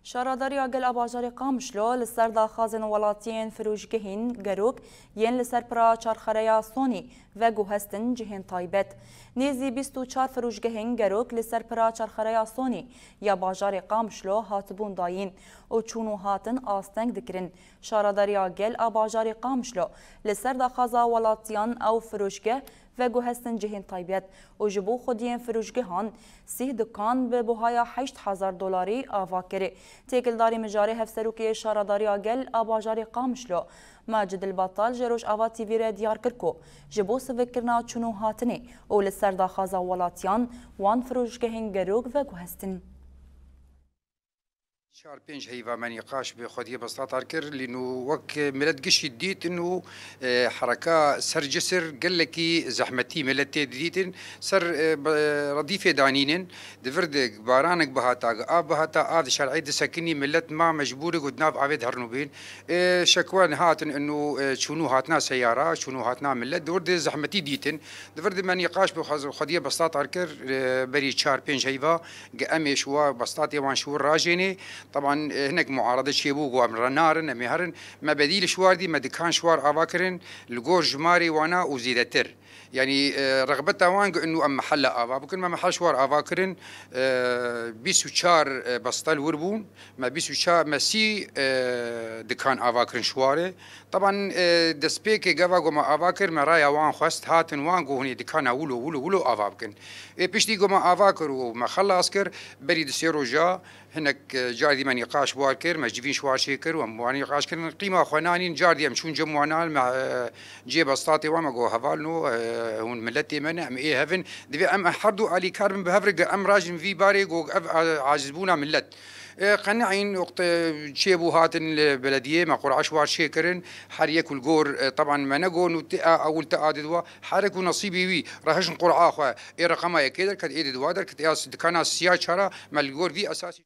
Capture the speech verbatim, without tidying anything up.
Şaredariya Gel a bajarê Qamişlo li ser daxwazên welatiyên firûşgehên gerok yên li ser pira çarxereya Sonî veguhestin cihên taybet. Nêzî bîst û çar firûşgehên gerok li ser pira çarxereya Sonî ya bajarê Qamişlo hatibûn dayîn û çûn û hatin asteng dikirin. Şaredariya Gel a bajarê Qamişlo li ser daxwaza welatiyan ew firûşgeh veguhestin cihên taybet û ji bo xwediyên firûşgehan sîh dukan bi buhaya heşt hezar dolarî ava kirê. Têkildarî mijarê hevserokê Şaredariya Gel a bajarê Qamişlo Macid El Batal ji Rojava T V re diyar kir ku ji bo sivikkirina çûn û hatinê û li ser daxwaza welatiyan wan firûşgehên gerok veguhestin. Çar pênc heyva me nîqaş bi xwediyê bistatar kir, lîno wek milet gişî dîtin û, e, hereka ser cisir gelekî zehmetî milet tê didîtin, ser, e, be-, redîfê danînin, di vir de baranek bihata, av bihata, av di şer'ê disekinî, milet ma mecbûr e ku di nav avê de herin û bên. E, şekwen hatin ino, e, çûn û hatina seyara, çûn û hatina milet, di vir de zehmetî dîtin. Di vir de me nîqaş bi xwez-, xwediyê bistatar kir, e, berî çar pênc heyva, Ge em ê şiwar bestatê wan şiwir rajênê. Teban, e, hinek muarede çêbû, got em re narin, em ê herin. Me bedîl şiwar dî, me dikan şiwar ava kirin, li gor jimarê wana û zêdetir. Yanî, e, rexbeta wan got inu em mehelle ava bikin, me mehel şiwar ava kirin, e, bîst û çar, e, bestel wir bûn, me bîst û çar, me sî, e, dikan ava kirin şiwarê. Teban, e, destpêkê gava ku me ava kir, me raya wan xwest, hatin wan got hûn ê dikana wilo, wilo, wilo ava bikin. Ê piştî ku me ava kir û me xelas kir, berî di sê roja hinek, e, car dî me nîqaş war kir, me civîn şwar çê kir û em wan nîqaş kirin. Qîma xwe nanîn, car dî em çûn cem wan nan, me, e, cê bestatê wan me got hevalno, e, hûn miletê me ne, em ê hevin. Divê em her du alîkar bin bi hev re, ge em rajin vî barê, got ev, e, acizbûna milet. E, qeneîn, wextê çêbû hatin li belediyê, me qur'a şwar çêkirin, her yek û li gor, e, teban me negot û ti a ewil ti a didwa, her yek û nesîbî wî, re hişin qur'a xwe, ê reqema yekê derket, ê didwa derket, ê as dikana siya çara, me li gor vî esasî.